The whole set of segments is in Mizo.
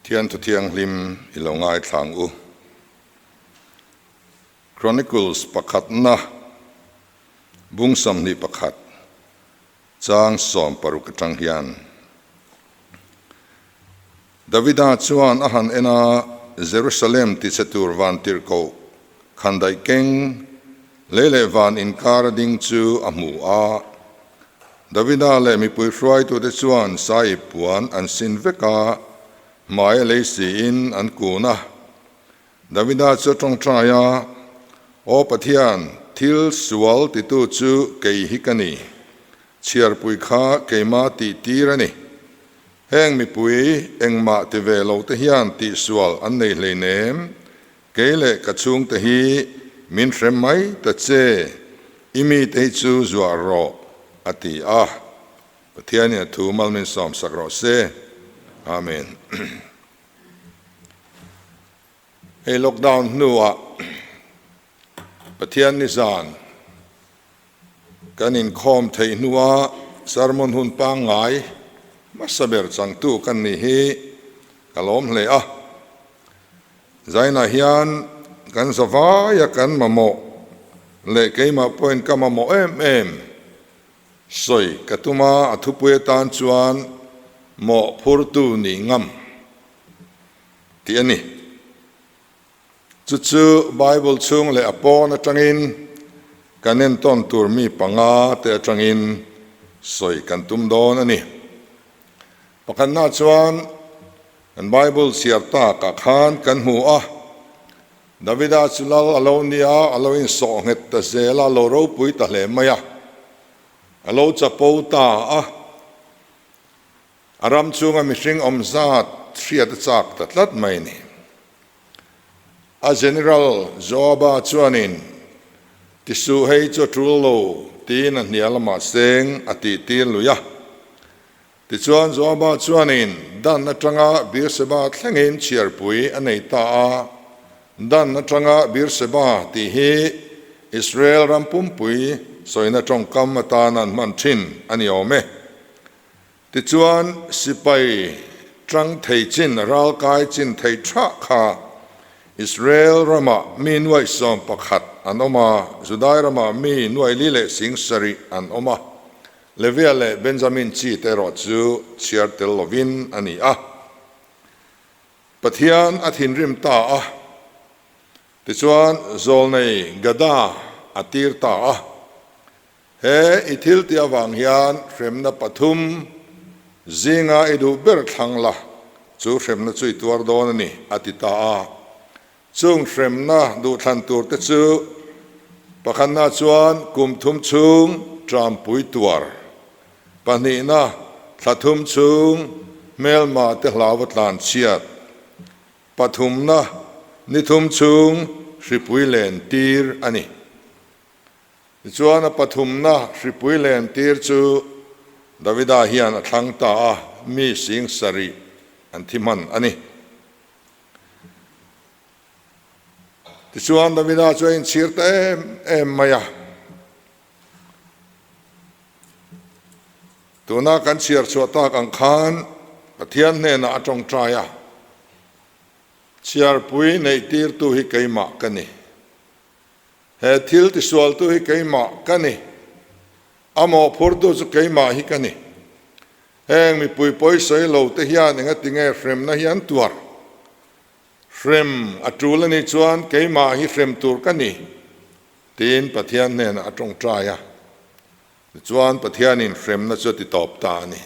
Thian thu thianghlim i lo ngaithla ang u. Chronicles pakhatna bung 21 chang 60 atang hian Davida chuan a han en a, Jerusalem tichhe tur vantirhkoh khandaih keng lei leh van inkar a ding chu a hmu a. Davida leh mipui hruaitute chuan saiip puan an sin vek a, hmai a lei siin an kun a. Davida chu a tawngtai a, Aw Pathian, thil sual titu chu kei hi ka ni. Chhiarpui kha keimah tih tir a ni. Heng mipui engmah ti ve lo te hian tihsual an nei hleinem, kei leh ka chhungte hi min hrem mai ta che, i mite hi chu zuah rawh, a ti a. Pathianin a thu mal min sawmsak rawh se. Amen. Hei lockdown hnuah Pathian nizan Kan inkhawm theih hnua sermon hun pangngai hmasa ber changtu kan nih hi ka lawm hle a. Zainah hian kan zavaia kan mamawh leh keimah pawhin ka mamawh em em sawi ka tum a, a thupui atan chuan mawhphurtu nih ngam tih a ni. Chu chu Bible chhung leh a pawn atangin kan entawn tur mi panga te atangin sawi kan tum dawn a ni. Pakhatna chuan kan Bible chhiar takah khan kan hmu a, Davida chu lal a lo nia, a lo insawh nghet ta zel a, a lo ropui ta hle mai a, a lo chapo ta a, A ram chunga mihring awm zat hriat a chak ta tlat mai a ni. A General Joaba chuanin, Tisuh hei chu a tul lo, tiin a hnial lamah seng a tih tir lui a. Tichuan Joaba chuanin Dan atanga Beerseba thlengin chhiarpui a nei ta a. Dan atanga Beerseba tih hi Israel ram pumpui sawina tawngkam atan an hman thin a ni awm e. Tichuan, sipai tang thei chin ralkai chin thei tha kha Israel ramah mi nuaih 11 an awm a, Judai ramah mi nuaih li leh 7000 an awm a, Levia leh Benjamin chi te erawh chu chhiar tel lovin a ni a. Pathian a thinrim ta a, tichuan zawlnei Gada a tir ta a. He i thil tih avang hian hremna pathum zinga i duh ber thlang la, chu hremna chu i tuar dawn a ni, a ti ta a. Chung hremna duhthlan tur te chu pakhatna chuan kum thum chhung ṭampui tuar, pahnihna thla thum chhung hmelma te hlau a tlan chhiat, pathumna ni thum chhung hripui len tir a ni. Tichuan a pathumna hripui len tir chu Davida hian a thlang ta a, mi 7000 an thi hman a ni. Tichuan Davida chu a inchhir ta em em mai a. Tuna kan chhiar chhuah tak ang khan Pathian hnenah a tawngtai a, Chhiarpui neih tirtu hi keimah ka ni. He thil tisualtu hi keimah ka ni, a mawhphurtu chu keimah hi ka ni. Heng mipui pawisawi lo te hian engatinge hremna hi an tuar? Hrem a tul a nih chuan keimah hi hrem tur ka ni, tiin Pathian hnenah a tawngtai a. Tichuan Pathianin hremna chu a ti tawp ta a ni.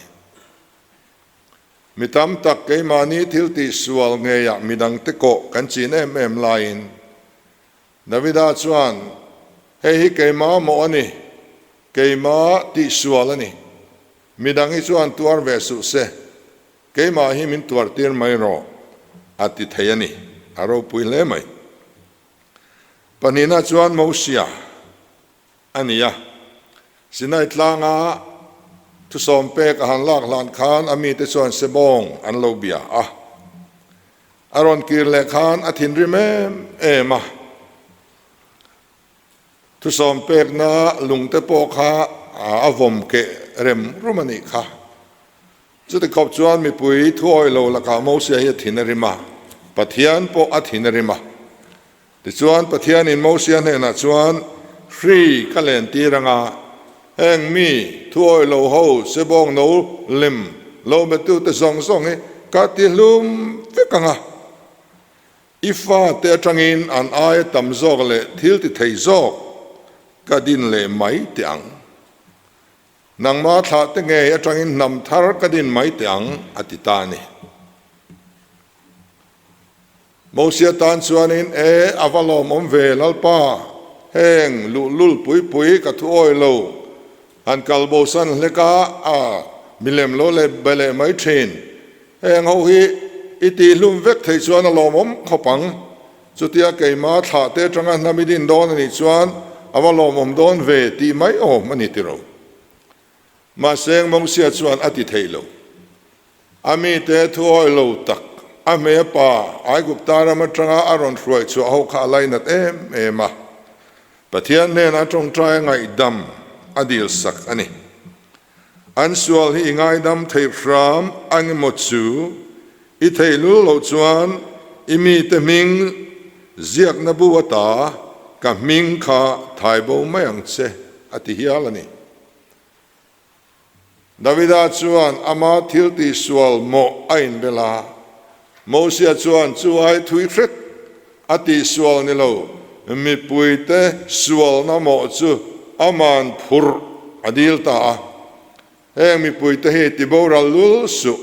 Mi tam tak keimahni thil tihsual ngeiah midangte kawh kan chin em em laiin, Davida chuan, Hei hi keimah maw a ni? Keimah tihsual a ni. Midang hi chuan tuar ve suh se, keimah hi min tuartir mai rawh, a ti thei a ni. A ropui hle mai. Pahnihna chuan Mosia a ni a. Sinai tlanga thusawm pek a han lak hlan khan a mite chuan sebawng an lo bia a. A rawn kir leh khan a thinrim em em a, thusawm pekna lungte pawh kha a vawm keh rem rum a nih kha. Chuti khawp chuan mipui thuawih lo lakah Mosia hi a thin a rim a, Pathian pawh a thin a rim a. Tichuan Pathianin Mosia hnenah chuan, Hri ka len tir anga, heng mi thuawih lo ho sebawng no lem lo betute zawng zawng hi ka ti hlum vek anga, i fate atangin an aia tam zawk leh thil ti thei zawk ka din leh mai teh ang. Nangmah thlah te ngei atangin hnam thar ka din mai teh ang, a ti ta a ni. Mosia tan chuanin, E, a va lawmawm ve, Lalpa, heng luhlul pui pui ka thu awi lo, han kal bosan hlek a, a milem lo leh be leh mai thin. Heng ho hi i tihhlum vek thei chuan a lawmawm khawp ang. Chutia keima thlah te atanga hnam i din dawn a nih chuan a va lawmawm dawn ve tih mai awm a ni tiro. Mahse Mosia chuan a ti thei lo. A mite thuawih lo tak, a hmei pa Aigupta ram atanga a rawn hruai chhuah ho kha a lainat em em a. Pathian hnenah tawngtai ngaihdam a dil sak a ni. An sual hi i ngaidam thei hram ang emaw chu i theih lul loh chuan i mite hming ziakna bu ata ka hming kha thai bo mai ang che, a ti hial a ni. Davida chuan ama thil tihsual mawh a inbel a, Mosia chuan chu ai thui hret a tihsual ni lo, mipuite sualna mawh chu aman phurh a dil ta a. Heng mipuite hi tiboral lul suh.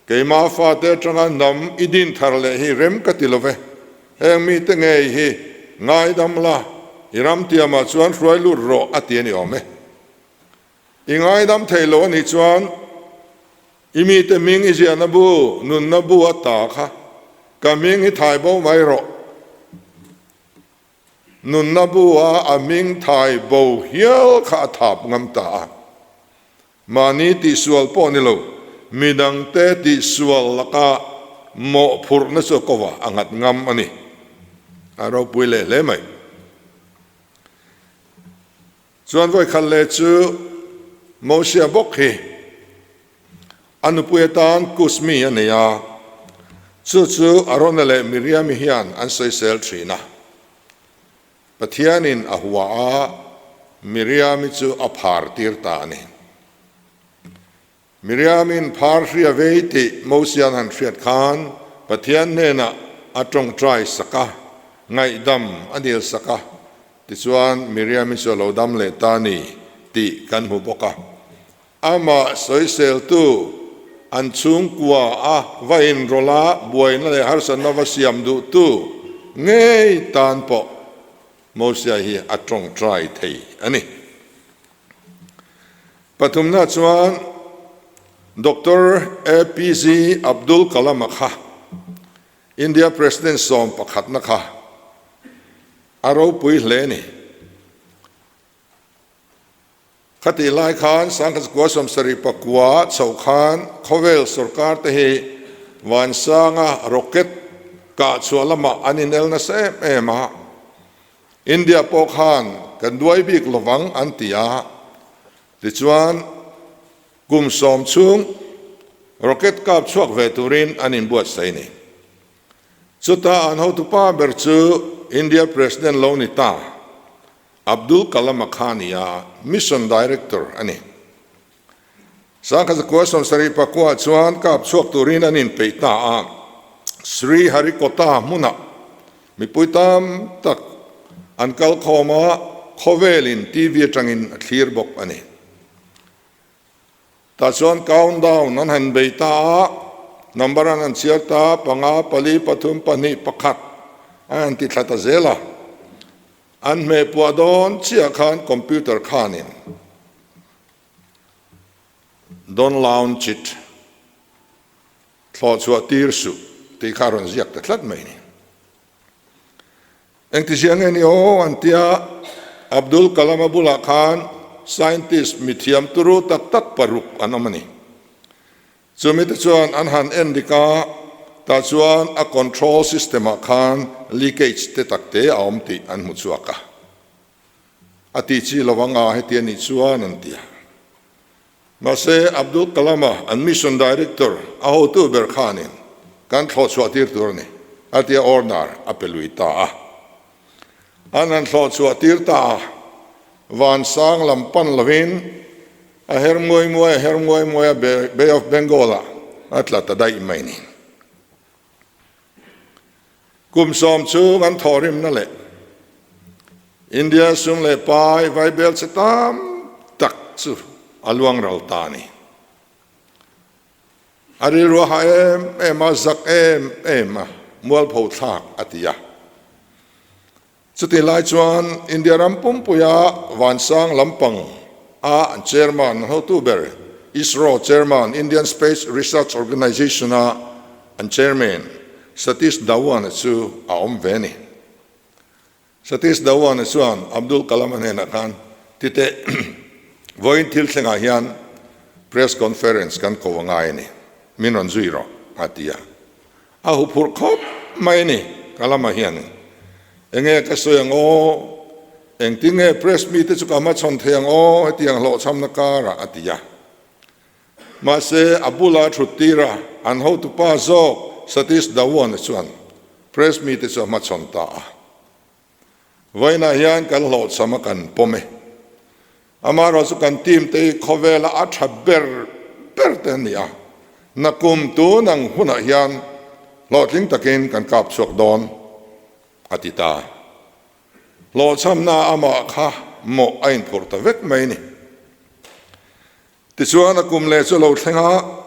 Keimah fate atanga hnam i din thar leh hi rem ka ti lo ve. Heng mite ngei hi ngaidam la, i ramtiamah chuan hruai lut rawh a ti a ni awm e. I ngaidam thei lo a nih chuan i mite hming i ziahna bu, nunna bu a ta kha ka hming hi thai bo mai rawh. Nunna bu a a hming thai bo hial kha a thap ngam ta a. Mahni tihsual pawh ni lo, midangte tihsual laka mawhphurhna chu a ko va, a nghat ngam a ni. A ropui leh hle mai. Chuan vawikhat leh chu Mosia bawk hi a nupui atan Kus mi a nei a, chu chu Arona leh Miriami hian an sawisel thin a. Pathianin a hua a, Miriami chu a phar tir ta a ni. Miriamin phar hria vei tih Mosia'n han hriat khan Pathian hnenah a tawngtai sak a, ngaihdam a dil sak a, tichuan Miriami chu a lo dam leh ta ni tih kan hmu bawk a. Amah sawiseltu an chhungkua a va inrawlh a, buaina leh harsatna va siam duhtu ngei tan pawh Mosia hi a tawngtai thei a ni. Pathumna chuan Doctor APJ Abdul Kalam-a kha India President sawm pakhatna kha a ropui hle a ni. Khatih lai khan Sangkhat 1974 chhoh khan khawvel sorkar te hi Vansanga rocket kah chhuah lamah an inel nasa em em a. India pawh khan kan duai bik lovang an ti a, tichuan kum sawm chhung rocket kap chhuak ve turin an inbuatsaih a ni. Chuta an hotupa ber chu India President lo ni ta, Abdul Kalam-a kha a ni a, Mission Director a ni. 1974 chuan kap chhuak turin an inpeih ta a, Sri Harikota hmunah mipui tam tak an kal khawm a, khawvelin TV atangin a thlir bawk a ni. Tah chuan countdown an han bei ta a, number an han chhiar ta, panga, pali, pathum, pahnih, pakhat an han ti thla ta zel a. An hmehpuah dawn chiah khan computer khanin Don't launch it, thlawh chhuah tir suh tih kha a rawn ziak ta tlat mai ni. Engtizia nge ni aw an tia, Abdul Kalam-a bulah khan scientist mithiam turu tak tak paruk an awm a ni. Chumite chuan an han en dik a, tah chuan a control system-ah khan leakage te takte a awm tih an hmu chhuak a. A tih chi lo anga heti a nih chuan an ti a. Mahse, Abdul Kalam-a an mission director a hotu ber khanin kan thlawh chhuah tir tur a ni, a tia order a pe lui ta a. An han thlawh chhuah tir ta a, vansang lam pan lovin a her nguai nguai a her nguai nguai a Bay of Bengal-ah a tla ta daih mai ni. Kum sawm chhung an thawhrimna leh India sum leh pai vaibel che tam tak chu a luang ral ta a ni. A rilru a hah em em a, zak em em a, mualpho thlak a ti a. Chutih lai chuan India ram pumpuia vansang lampang a an chairman hotu ber ISRO chairman, Indian Space Research Organisation a an chairman Satish Dhawan chu a awm ve a ni. Satish Dhawan chuan Abdul Kalam a hnenah khan titeh vawiin thil thlengah hian press conference kan ko a ngai a ni, min rawn zui rawh a ti a. A huphurh khawp mai a ni, ka lamah hian enge ka sawi ang aw, engtin nge press mite chu ka hmachhawn thei ang aw hetiang hlawhchhamna karah a ti a. Mahse a bula thut tira an hotupa zawk Satish Dhawan-a chuan press mite chu a hmachhawn ta a. Vawiinah hian kan hlawhchham a kan pawm e. Amaherawh chu kan team te hi khawvela a tha ber ber te an ni a, nakum tun ang hunah hian hlawhtling takin kan kap chhuak dawn, a ti ta. Hlawhchhamna amah kha mawh a inphurh ta vek mai a ni. Tichuan a kum leh chu a lo thleng a,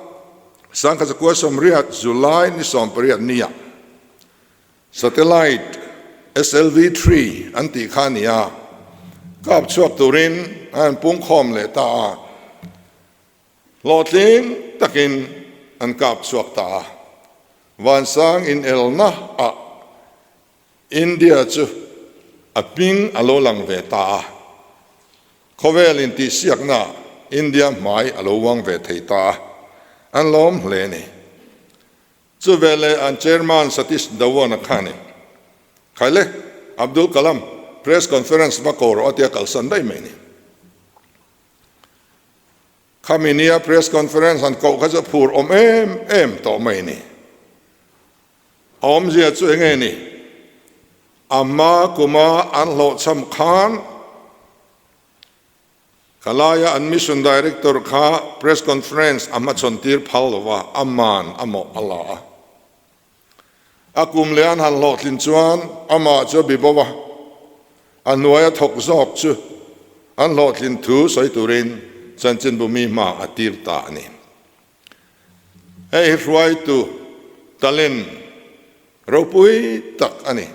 Sangkhatzakua 80 July ni 18 nia Satellite SLV 3 an tih kha a ni a, kap chhuak turin a han pungkhawm leh ta a, hlawhtling takin an kap chhuak ta a. Vansang inelna ah India chu a hming a lo lang ve ta a, khawvel intihsiakna ah India hmai a lo uang ve thei ta a, an lawm hle a ni. Chuveleh an chairman Satish Dhawan-a khan in, Khaile, Abdul Kalam, press conference va ko rawh a tia kalsan daih mai ni. Khami nia press conference han koh kha chu a phur awm em em tawh mai ni. A awmzia chu enge ni? A hma kuma an hlawhchham khan Khalaia an Mission Director kha Press Conference a hmachhawn tir phal lo va, a man a mawh a la a. A kum leh an han hlawhtlin chuan amah chu a bi bo a, a hnuaia thawk zawk chu an hlawhtlin thu sawi turin chanchinbu mi hma a tir ta a ni. Hei hi hruaitu talent ropui tak a ni.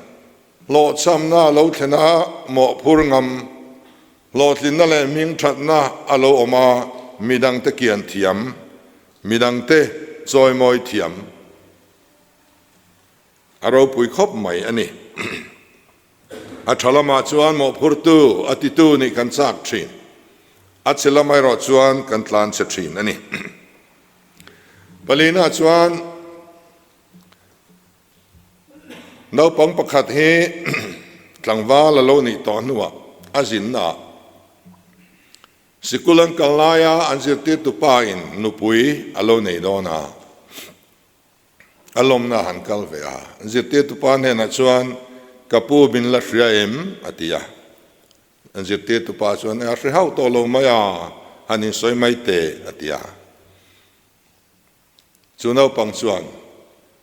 Hlawhchhamna a lo thlen a, mawhphur ngam, hlawhtlinna leh hmingthatna a lo awm a, midangte kian thiam, midangte chawimawi thiam a ropui khawp mai a ni. A tha lamah chuan mawhphurtu a titu nih kan chak thin, a chhe lam erawh chuan kan tlan chhe thin a ni. Palina chuan naupang pakhat hi tlangval a lo nih tawh hnuah a zinnaah sikul an kal laia an zirtirtu pa in nupui a lo nei dawn a. A lawmna han kal ve a, zirtirtupa hnenah chuan, Ka pu min la hria em? a ti a. Zirtirtupa chuan, A hre hauh tawh lo mai a, han insawi mai teh, a ti a. Chu naupang chuan,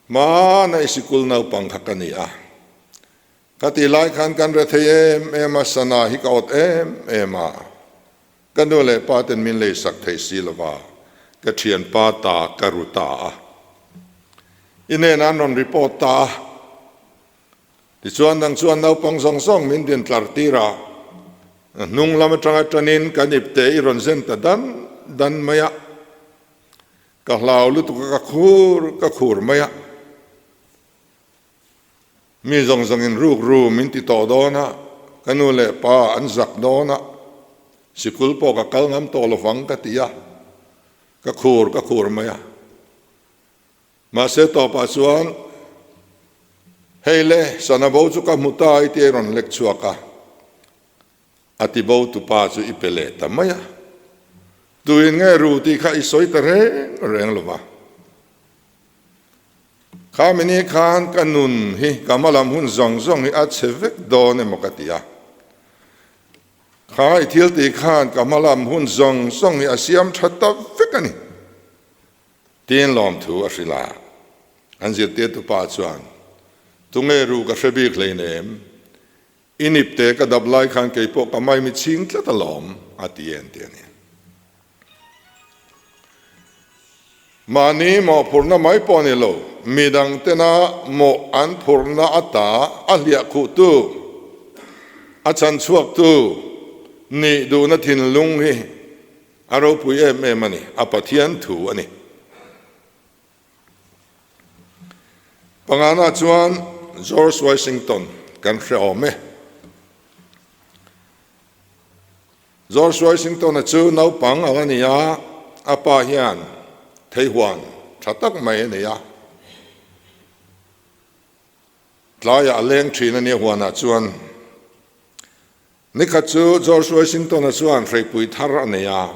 Hmana i sikul naupang kha ka ni a. Ka tih lai khan kan re thei em em a, sana hi ka awt em em a. Ka nu leh pa ten min leisak thei si lova, ka thianpa ta ka ru ta a. I hnenah an rawn report ta a. Tichuan nang chuan naupang zawng zawng min din tlar tir a, hnung lam atanga tanin kan ipte i rawn zen ta dan dan mai a. Ka hlau lutuk a, ka khur ka khur mai a. Mi zawng zawngin ruk ru min ti tawh dawn a, ka nu leh pa an zak dawn a, sikul pawh ka kal ngam tawh lovang ka ti a, ka khur ka khur mai a. Mahse tawpah chuan, Hei le, sana bo chu ka hmu ta i tih a rawn lek chhuak a, a ti bo tupa chu i pe leh ta mai a. Tuin nge ru tih kha i sawi ta reng reng lo va. Kha mini khan ka nun hi ka hmalam hun zawng zawng hi a chhe vek dawn emaw ka ti a. Kha i thil tih khan ka hmalam hun zawng zawng hi a siam tha ta vek a ni. Tiin lawmthu a hrilh a. An zirtirtu pa chuan, Tunge ru ka hre bik hleinem? I nipte ka dap lai khan kei pawh ka maimi chhing tlat alawm, a ti en ti a ni. Mahni mawhphurhna mai pawh a ni lo, midang tena mawh an phurhna ata a hliahkhuhtu, a chhanchhuaktu nih duhna thinlung hi a ropui em em a ni, a Pathian thu a ni. Pangana chuan George Washington kan hre awm e. George Washington-a chu naupang ang a ni a, a pa hian theihuan tha tak mai a nei a. Tlaiah a leng thin a nia huanah chuan. Nikhat chu George Washington-a chuan hreipui thar a nei a,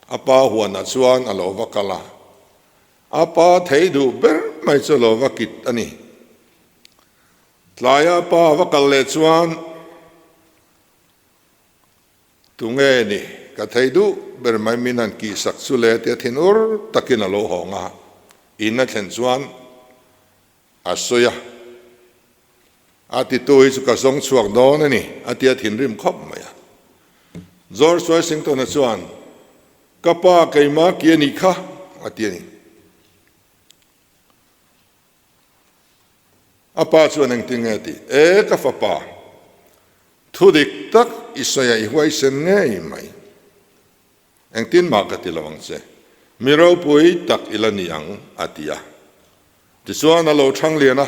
a pa huanah chuan a lo va kal a. A pa thei duh ber mai chu a lo va kit a ni. Tlaia a pa a va kal leh chuan, Tunge ni, ka thei duh ber mai min han kihsak chu le tia thinur takin a lo hawng a, in a thlen chuan a sawi a, a titu hi chu ka zawng chhuak dawn a ni a tia thinrim khawp mai a. George Washington-a chuan, Ka pa keimah ki a nih kha a ti a ni. A pa chuan engtin nge a tih? E, ka fapa, thu dik tak i sawi a, i huaisen ngei mai. Engtin mah ka ti lo ang che, mi ropui tak i la ni ang, a ti a. Tichuan a lo thang lian a,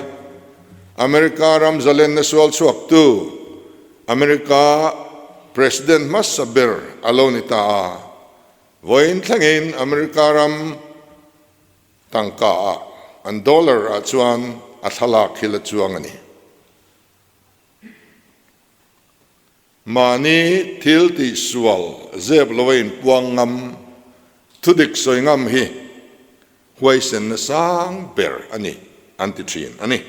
America ram zalenna sual chhuaktu, America President hmasa ber a lo ni ta a. Vawiin thlengin America ram Tangka ah an dollar ah chuan a thlalak hi la chuang a ni. Mahni thil tih sual zep lo a inpuang ngam, thudik sawi ngam hi huaisenna sang ber a ni an ti thin a ni.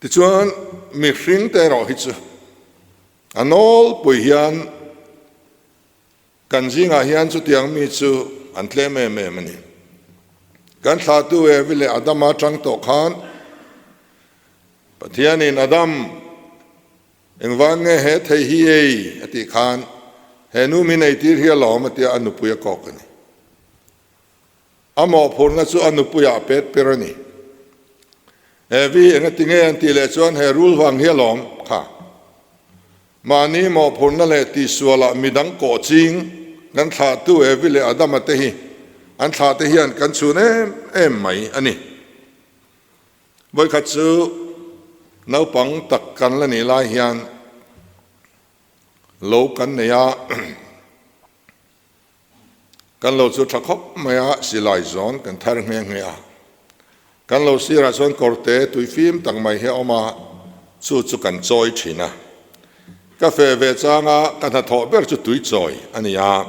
Tichuan, mihring te erawh hi chu a nawlpui hian kan zingah hian chutiang mi chu an tlem em em a ni. Kan thlahtu Evi leh Adama atang tawh khan Pathianin Adam, engvan nge he thei hi ei? a tih khan he nu min eitir hi alawm a tia a nupui a kawk a ni. A mawhphurhna chu a nupuiah a pet per a ni. Evi engati nge an tih leh chuan he rul vang hi alawm kha. Mahni mawhphurhna leh tihsualah midang kawh ching kan thlahtu Evi leh Adama te hi an thlahte hian kan chhun em em mai a ni. Vawikhat chu naupang tak kan la nih lai hian lo kan nei a. Kan lo chu tha khawp mai a, silai zawn kan thar nghe nghe a. Kan lo sirah chuan kawrte tui fim tak mai hi a awm a, chu chu kan chawi thin a. Ka feh ve changa ka hnathawh ber chu tui chawi a ni a.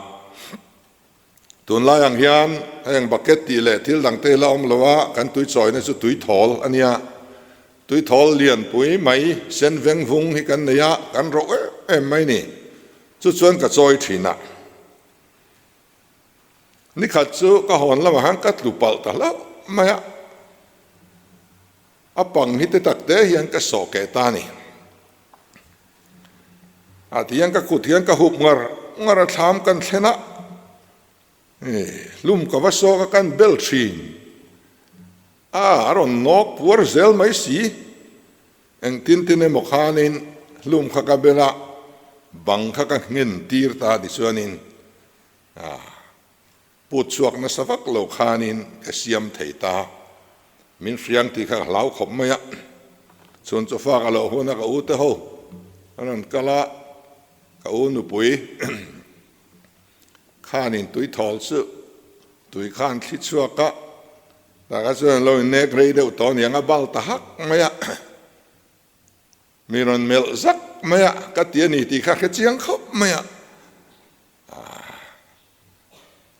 Tunlai ang hian heng bucket tih leh thil dangte hi la awm lo a, kan tui chawina chu tui thawl a nia. Tui thawl lianpui mai sen veng vung hi kan nei a, kan rawh em em mai ni. Chu chuan ka chawi thin a. Nikhat chu ka hawn lamah khan ka tlu palh ta hlauh mai a, a pang hi te tak te hian ka sawh keh ta a ni. Ah tihian ka kut hian ka hup ngar ngar a thlam kan thlen a, hlum ka va sawk a kan bel thin a, a rawn nawk puar zel mai si. Engtin tin emaw khanin hlum kha ka bel a, bang kha ka nghen tir ta tichuanin put chhuak nasa vak lo khanin ka siam thei ta. Min hriang tih kha ka hlau khawp mai a, chhun chu fak a loh huna ka u te ho an rawn kal a, ka u nupui khanin tui thawl chu tui khan thli chhuak a, Taka chuan an lo innek rei deuh tawh aniang a bal ta hak mai a, mi rawn melh zak mai a, ka ti a ni tih kha hre chiang khawp mai a,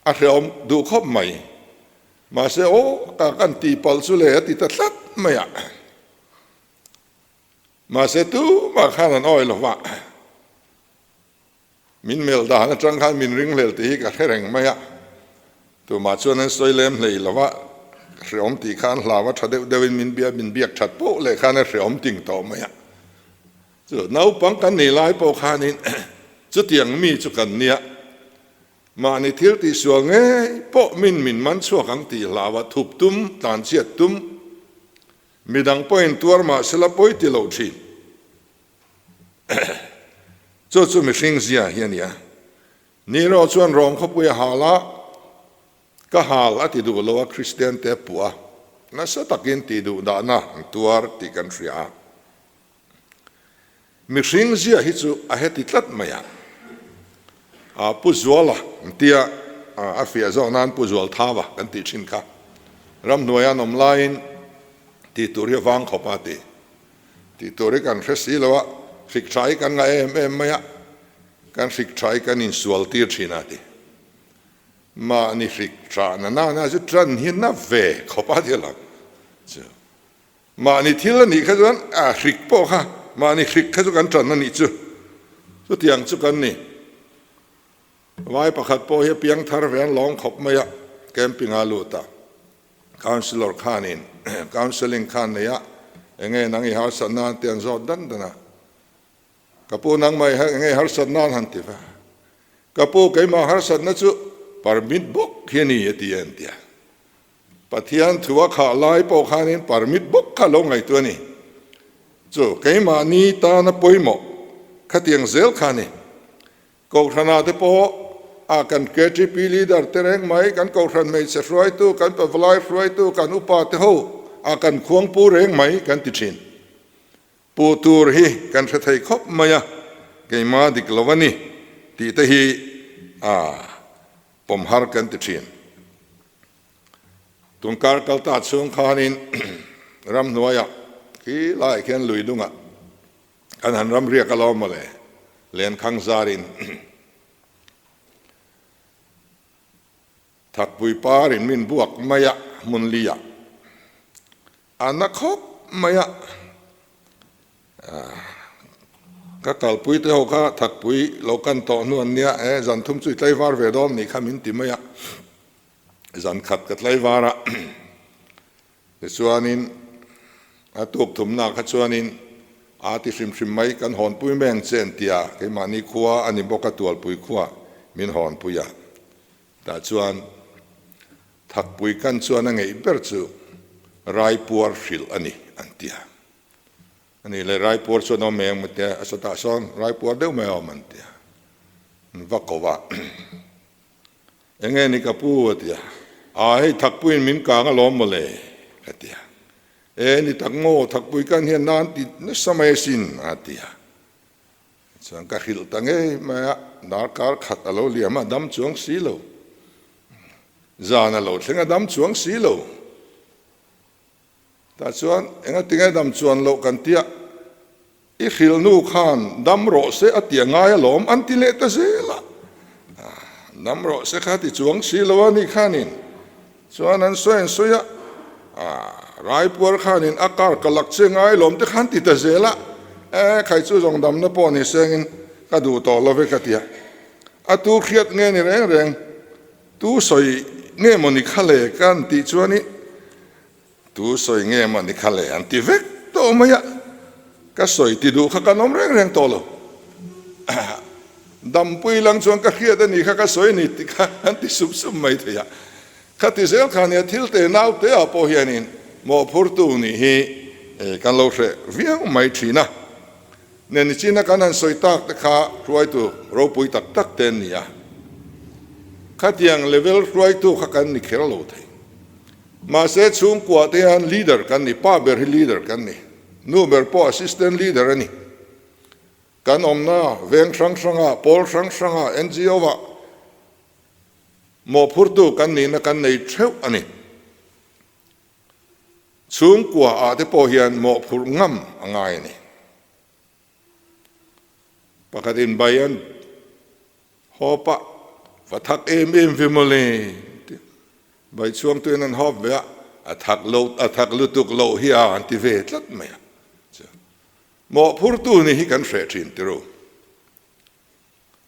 a hrehawm duh khawp mai. Mahse aw ka kan tih palh chu le a ti ta tlat mai a. Mahse tumah khan an awi lo va. Min melh dan atang khan min ringhlel tih hi ka hre reng mai a, tumah chuan an sawi lem hlei lo va, ka hrehawm tih khan hlau a tha deuh deuhin min bia min biak that poh leh khan a hrehawm ting tawh mai a. Chu naupang kan nih lai pawh khanin chutiang mi chu kan nia, mahni thil tihsual ngei pawh min min man chhuak ang tih hlau a thup tum, tlanchhiat tum, midang pawhin tuar mahsela pawi ti lo thin. Chu chu mihring zia hi a ni a. Nero chuan Rom khawpui a hal a, ka hal a ti duh lo a, Kristian te a puh a, nasa takin tih duh dahna an tuar tih kan hria a. Mihring zia hi chu a heti tlat mai a. A Pu Zuala an tia, a fiah zawk nan Pu Zualthava kan tih thin kha. Ramhnuaia an awm laiin tih tur hi a vang khawp a ti. Tih tur hi kan hre si lo a, hrik tha hi kan ngah em em mai a, kan hrik tha hi kan insual tir thin a ti. Mahni hrik tha na na na chu tan hi na ve khawp a ti lo chu. Mahni thil a nih kha chuan a hrik pawh kha mahni hrik kha chu kan tan a nih chu. Chutiang chu kan ni. Vai pakhat pawh hi a piang thar ve an lawng khawp mai a, camping a lut a. Councillor khanin counselling khan nei a, enge nang i harsat nan te an zawt dan dan a, ka pu nangmah i enge harsat nan han ti va, ka pu keimah harsatna chu permit bawk hi a ni a ti a an ti a, Pathian thu a khah lai pawh khanin permit bawk kha lo ngaihtuah a ni, chu keimahni tana pawimawh khatiang zel kha a ni. Kohhranah te pawh a kan KTP leader te reng mai, kan kohhran hmeichhe hruaitu, kan pavalai hruaitu, kan upa te ho a kan khuangpu reng mai kan ti thin. Puh tur hi kan hre thei khawp mai a, keimah dik lo a ni tih te hi a pawm har kan ti thin. Tunkar kalta chhung khanin ramhnuaiah khi laiah khian lui dungah Kan han ram riak alawm mawle, Lenkhang zarin Thakpui parin min buak mai a, hmun li ah a na khawp mai a, ka kalpui te ho kha Thakpui lo kan tawh hnu an nia, e zan thum chu i tlaivar ve dawn nih kha min ti mai a, zan khat ka tlaivar a. Tichuanin, a tuk thumna kha chuanin aa ti hrim hrim mai, kan hawnpui mai ang che an ti a, keimahni khua a ni bawk a, Tualpui khua min hawnpui a. Tah chuan Thakpui kan chuan a ngeih ber chu Raipuar hrilh a ni an ti a. Ani le Raipuar chuan awm mai ang maw tia, a sawtah sawn Raipuar deuh mai a awm an ti a, an va ko va. Enge ni ka pu? a ti a. Aa hei Thakpuiin min kang alawm mawle, ka ti a. E ni tak maw, Thakpui kan hian nan ti nasa mai asin, a ti a. Chuan ka hrilh ta ngei mai a, darkar khat a lo liam a, dam chuang si lo. Zan a lo thleng a, dam chuang si lo. Tah chuan enga tinge dam chuan loh kan tia, i hrilh nu khan dam rawh se a ti a ngai alawm an ti leh ta zel a, dam rawh se kha ti chuang si lo a ni khanin chuan an sawi an sawi a, raipuar khanin a kar ka lak che ngai alawm te khan ti ta zel a, e khai chu zawng damna pawh ni sengin ka duh tawh lo ve ka tia, a tu hriat nge ni reng reng tu sawi nge maw ni kha le kan tih chuan i. Tu sawi nge maw ni kha le an ti vek tawh mai a, ka sawi ti duh kha kan awm reng reng tawh lo. Dampui lang chuan ka hriat a nih kha ka sawi ni ti kha an ti sup sup mai thei a. Khati zel kha nia thil te nau te ah pawh hianin mawhphurtu nih hi kan lo hreh viau mai thin a. Nen nichina kan han sawi tak te kha hruaitu ropui tak tak te an ni a. Khatiang level hruaitu kha kan ni kher lo thei. Mahse chhungkua te hian leader kan ni, pa ber hi leader kan ni, nu ber pawh assistant leader a ni. Kan awmna veng hrang hrangah, pawl hrang hrangah, NGO-ah mawhphurtu kan nihna kan nei theuh a ni. Chhungkua ah te pawh hian mawhphurh ngam a ngai a ni. Pakhatin bai an hawp a, va thak em em ve mawle ti. Bai chhuangtuin an hawp ve a, a thak lo, a thak lutuk loh hi a an ti ve tlat mai a. Mawhphurtu ni hi kan hreh thin tiro.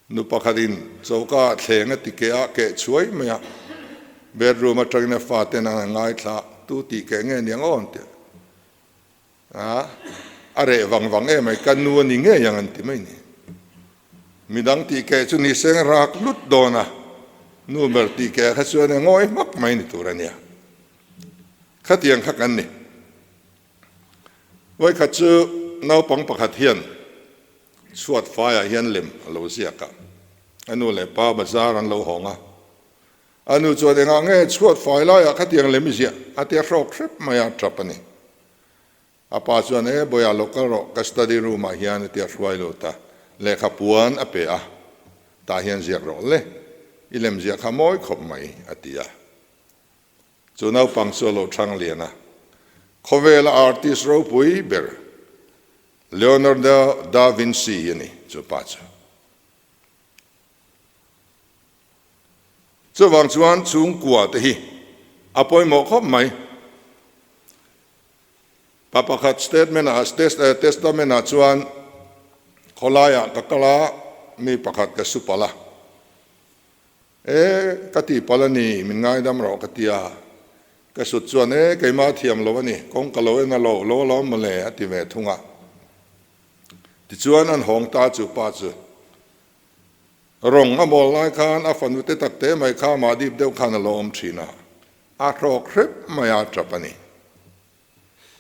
Nu pakhatin choka ah thleng a ti keh a, keh chhuai mai a. Bedroom atangin a faten an ngaithla, tu tih keh nge niang aw an ti a. A reh vang vang em mai, ka nu a ni ngei ang an ti mai ni. Midang tih keh chu ni seng rak lut dawn a, nu ber tih keh kha chuan a ngawi hmak mai ni tur a nia. Khatiang kha kan ni. Vawikhat chu naupang pakhat hian chhuat faiah hian lem a lo ziak a, a nu leh pa bazar an lo hawng a. A nu chuan engah nge chhuat fai laiah khatiang lem i ziah a tia hrawk hrep mai a tap a ni. A pa chuan e bawiah lo kal rawh ka study room ah hian a tia hruai lut a, lehkha puan a pe a, tah hian ziak rawh le, i lem ziah kha mawi khawp mai a ti a. Chu naupang chu a lo thang lian a, khawvela artist ropui ber Leonardo da Vinci hi a ni chu pa chu. Chuvang chuan chhungkua te hi a pawimawh khawp mai. Pa pakhat statement ah testament ah chuan khawlaiah ka kal a, mi pakhat ka su palh a. E, ka tihpalh a ni, min ngaidam rawh ka ti a. Ka sut chuan, E, keimah thiam lo a ni, kawng ka lo en a lo, lo alawm mawle, a ti ve thung a. Tichuan an hawng ta chu pa chu rawng a mawl lai khan a fanu te tak te mai kha mah dip deuh khan a lo awm thin a, a hrawk hrep mai a tap a ni.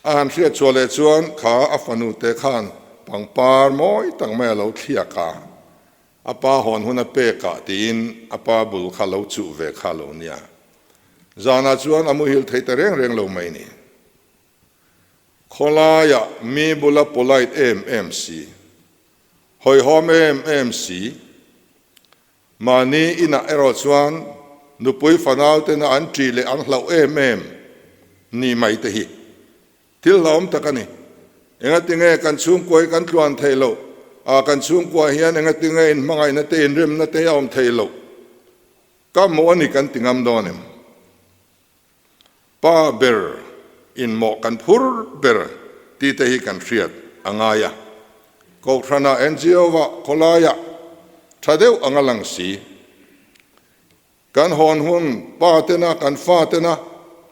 A han hriat chhuah leh chuan kha a fanu te khan pangpar mawi tak mai a lo thliak a, A pa hawn hun a pek ah tiin a pa bul kha lo chuh ve kha lo nia. Zanah chuan a muhil thei ta reng reng lo mai ni. Khawlaiah mi bula polite em em si, hawihhawm em em si, mahni inah erawh chuan nupui fanau tena an ṭih leh an hlauh em em ni mai te hi Thil hlauhawm tak a ni. Engatinge kan chhungkua hi kan tluan theih loh? Ah, kan chhungkua hian engatinge inhmangaihna te, inrimna te hi a awm theih loh? Ka hmuh a ni kan ti ngam dawn em? Pa ber inmawh kan phur ber tih te hi kan hriat a ngai a. Kohhranah, NGO-ah, khawlaiah tha deuh anga lang si. Kan hawn hun pa tena kan fa tena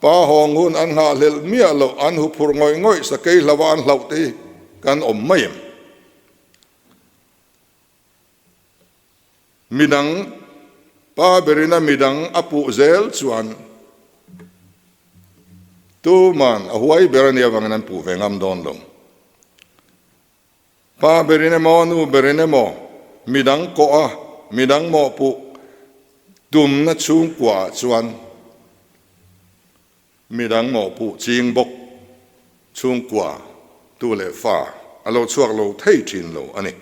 pa hawng hun an nghahhlelh miah loh an hu phurh ngawih ngawih sakei hlauh a an hlauh te hi kan awm mai em? Midang pa berina midang a puh zel chuan tuman a huai ber a nih avangin an puh ve ngam dawn lo. Pa berin emaw, nu berin emaw, midang kawh a, midang mawhpuh tumna chhungkuaah chuan midang mawhpuh ching bawk chhungkua tu leh fa a lo chhuak lo thei thin lo a ni.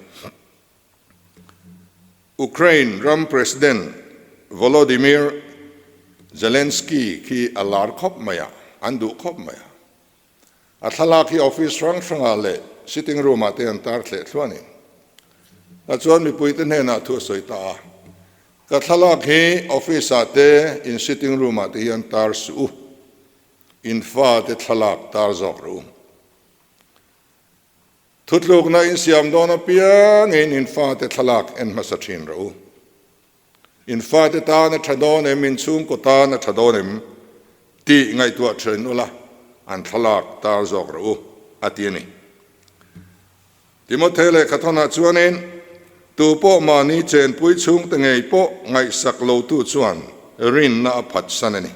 Ukraine ram President Volodymyr Zelensky khi a lar khawp mai a, an duh khawp mai a. A thlalak hi office hrang hrangah leh sitting room ah te an tar thleh thluah a ni. Tah chuan mipuite hnenah thu a sawi ta a, Ka thlalak hi office ah te in sitting room ah te hian tar suh u, in fa te thlalak tar zawk rawh u. Thutlukna in siam dawn apiangin in fa te thlalak en hmasa thin rawh u. In fate tan a tha dawn em, in chhungkaw tan a tha dawn em tih ngaihtuah then ula, an thlalak tar zawk rawh u, a ti a ni. Timothea lehkhathawnah chuanin, Tu pawh mahni chenpui chhungte ngei pawh ngaihsak lotu chuan rinna a phatsan a ni.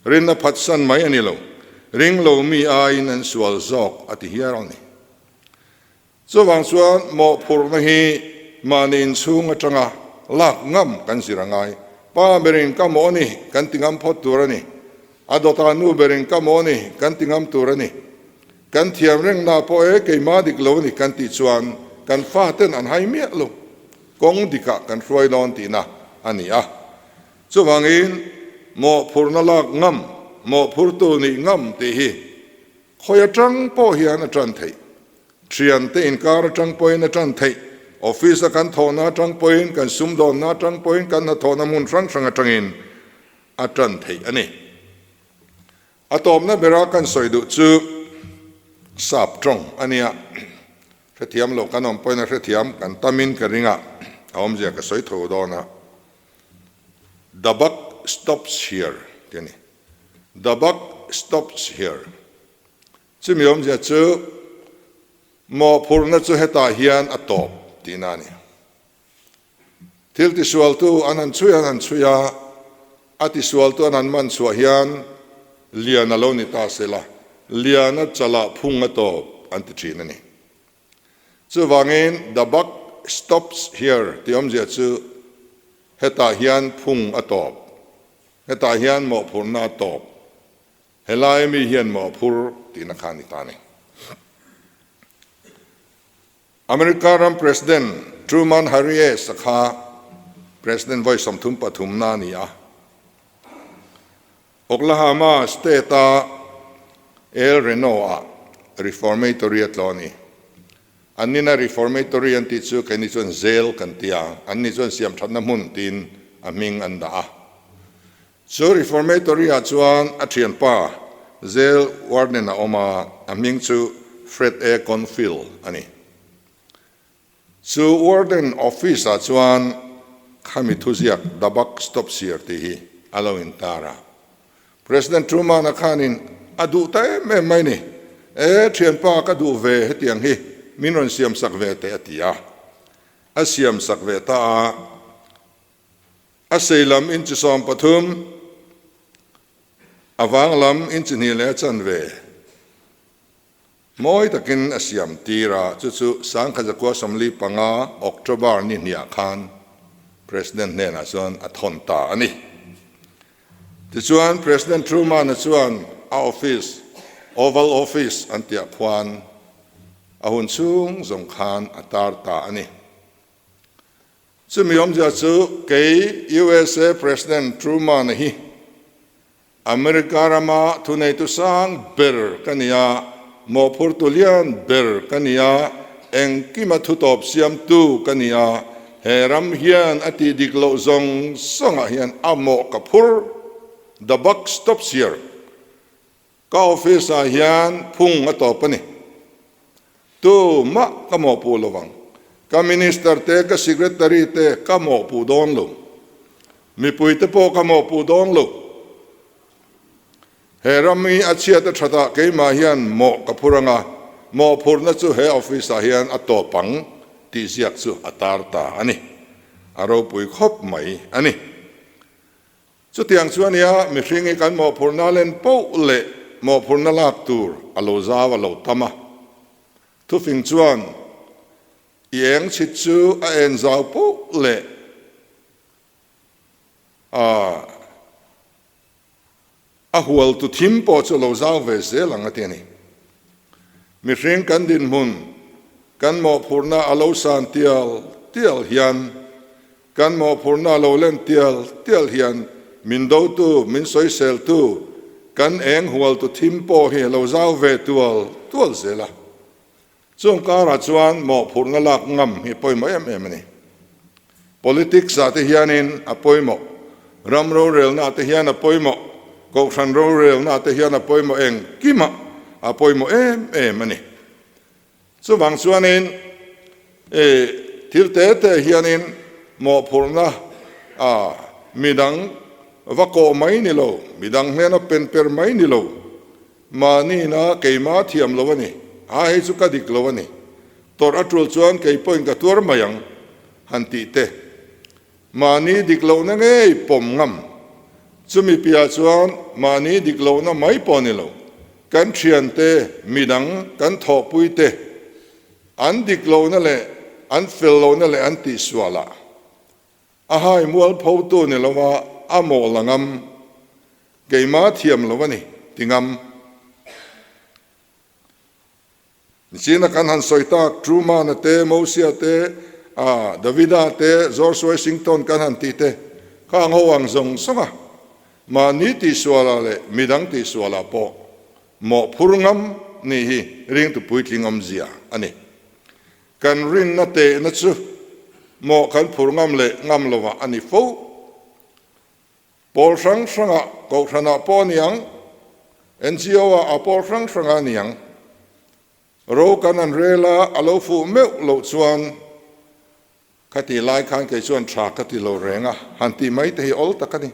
Rinna phatsan mai a ni lo, ring lo mi aiin an sual zawk a ti hial a ni. Chuvang chuan mawhphurhna hi mahni inchhung atanga lak ngam kan zir a ngai. Pa berin ka mawh a ni kan ti ngam phawt tur a ni. A dawtah nu berin ka mawh a ni kan ti ngam tur a ni. Kan thiam rengna pawh e keimah dik lo a ni kan tih chuan kan faten an hai miah lo. Kawng dikah kan hruai dawn tihna a ni a. Chuvangin mawhphurhna lak ngam, mawhphurtu nih ngam tih hi khawi atang pawh hian a tan theih. Thiante inkar atang pawhin a tan theih. Office a kan thawhna atang pawhin, kan sumdawnna atang pawhin, kan hnathawhna hmun hrang hrang atangin a tan theih a ni. A tawpna bera kan sawi duh chu sap tawng a nia. Hrethiam loh kan awm pawhin a hrethiam kan tamin ka ring a, a awmzia ka sawi tho dawn a. The buck stops here tih a ni. The buck stops here. Chumi awmzia chu mawhphurhna chu hetah hian a tawp tihna a ni. Thil tisualtu an han chhui an han chhui a, a tisualtu an han man chhuah hian lian a lo ni ta sela, liana chalah phung a tawp an ti thin a ni. Chuvangin the buck stops here tih awmzia chu hetah hian phung a tawp, hetah hian mawhphurhna a tawp. Helai mi hian mawhphur tihna kha a ni ta a ni. America ram President Truman Harry S. a kha President vawi 33 na a ni a. Oklahama State-a El Reno-ah Reformatory a tlaw a ni. An nina Reformatory an tih chu keini chuan Jail kan ti a, an ni chuan siamthatna hmun tiin a hming an dah a. Chu Reformatory-ah chuan a thianpa Jail Warden a awm a, a hming chu Fred A. Confield a ni. Chu Warden office-ah chuan khami thuziak The Buck Stops Here tih hi a lo intar a. President Truman-a khanin a duh ta em em mai ni. E, thianpa ka duh ve hetiang hi min rawn siamsak ve teh a ti a. A siamsak ve ta a. A sei lam inchi 13, a vang lam inchi hnih leh a chanve mawi takin a siam tir a, chu chu 1945 October ni hniah khan President hnenah chuan a thawn ta a ni. Tichuan President Truman-a chuan a office, Oval Office an tihah khuan a hun chhung zawng khan a tar ta a ni. Chumi awmzia chu kei usa President Truman-a hi America rama thuneitu sang ber ka ni a, mawhphurtu lian ber ka ni a, engkima thutawp siamtu ka ni a, he ram hian a tih dik loh zawng zawngah hian a mawh ka phur, the buck stops here. Ka office ah hian phung a tawp a ni. Tu mah ka mawhpuh lo vang. Ka minister te, ka secretary te ka mawhpuh dawn lo. Mipui te pawh ka mawhpuh dawn lo. He ram hi a chhiat a that ah keimah hian mawh ka phur anga, mawhphurhna chu he office ah hian a tawp ang tih ziak chu a tar ta a ni. A ropui khawp mai a ni. Chutiang chu ania mihring hi kan mawhphurhna len poh leh mawhphurhna lak tur a lo zau a lo tam a. Thufing chuan i eng chhit chu a en zau poh leh a a hual tu thim pawh chu a lo zau ve zel ang a ti a ni. Mihring kan dinhmun kan mawhphurhna a lo san tial tial hian Kan mawhphurhna lo len tial tial hian min dotu, min sawiseltu, kan eng hualtu thim pawh hi a lo zau ve tual tual zel a. Chung karah chuan mawhphurhna lak ngam hi pawimawh em em a ni. Politics ah te hianin a pawimawh, ram rorelna ah te hian a pawimawh, kohhran rorelna ah te hian a pawimawh engkimah a pawimawh em em a ni. Chuvang chuanin i thil te te hianin mawhphurhna a midang va kawh mai ni lo, midang hnena pen per mai ni lo, mahniina keimah thiam lo a ni, a hei chu ka dik lo a ni, tawrh a tul chuan kei pawhin ka tuar mai ang han tih te. Mahni dik lohna ngei pawm ngam. Chumi piah chuan mahni dik lohna mai pawh ni lo, kan thiante, midang kan thawhpui te an dik lohna leh an fel lohna leh an tihsual ah a hai mual photu ni lova a mawh la ngam, keimah thiam lo a ni ti ngam. Nichina kan han sawi tak, Truman-a te, Mosia te, Davida te, George Washington kan han tih te kha ang ho ang zawng zawng a, mahni tihsualah leh midang tihsualah pawh mawhphur ngam nih hi ringtu puitling awmzia a ni. Kan rinna tehna chu. Mawh kan phur ngam leh ngam lovah a ni fo. Pawl hrang hrangah, Kohhranah pawh a ni ang, NGO-ah a pawl hrang hrangah a ni ang. Ro kan an rel a, a lo fuh meuh loh chuan ka tih lai khan kei chuan tha ka ti lo reng a, han tih mai te hi awl tak a ni.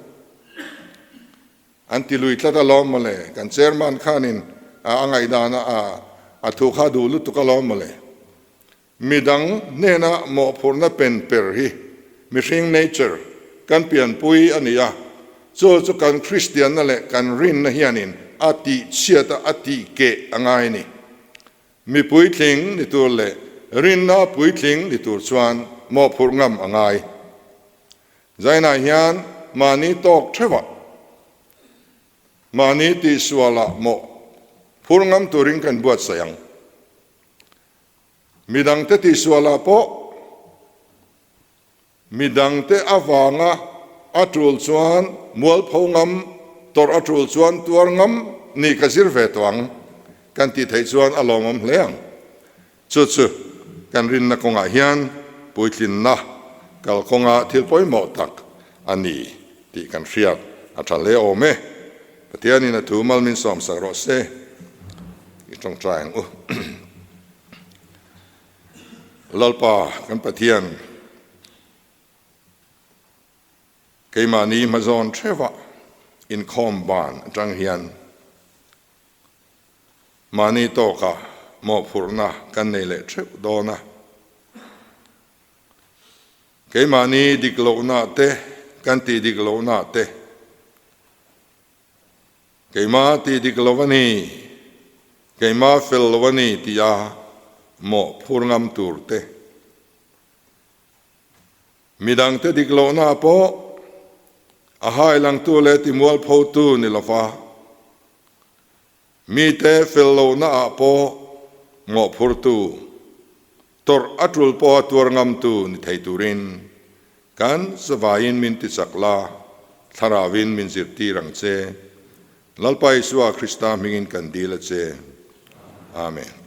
An ti lui tlat alawm mawle, kan chairman khanin a ngaihdan a a thu kha duh lutuk alawm mawle. Midang hnena mawhphurhna pen per hi mihring nature kan pianpui a ni a, chu chu kan Kristianna leh kan rinna hianin a tihchhiat a, a tihkeh a ngai a ni. Mi puitling ni tur leh rinna puitling ni tur chuan mawhphurh ngam a ngai. Zainah hian mahni tawk theuhah, mahni tihsualah mawhphurh ngam turin kan buatsaih ang. Midangte tihsualah pawh midangte avanga a tul chuan mualpho ngam, tawrh a tul chuan tuar ngam nih ka zir ve tawh ang kan tih theih chuan a lawmawm hle ang. Chu chu kan rinna kawngah hian puitlinna kalkawnga thil pawimawh tak a ni tih kan hriat a tha hle awm e. Pathianin a thu mal min sawmsak rawh se, i tawngtai ang u. Lalpa kan Pathian, keimahni hmazawn theuhah inkhawm ban atang hian mahni tawkah mawhphurhna kan nei leh theuh dawn a. Keimahni dik lohna te, kan tih dik lohna te, keimah tih dik lo a ni, keimah fel lo a ni tia mawh phur ngam tur te, midangte dik lohna pawh a hailangtu leh timualphotu ni lova, Mite fel lohnaah pawh mawhphurtu, tawrh a tul pawha tuar ngamtu ni thei turin kan zavaiin min tichak la, thlarauin min zirtir ang che. Lalpa Isua Krista hmingin kan dil a che. Amen.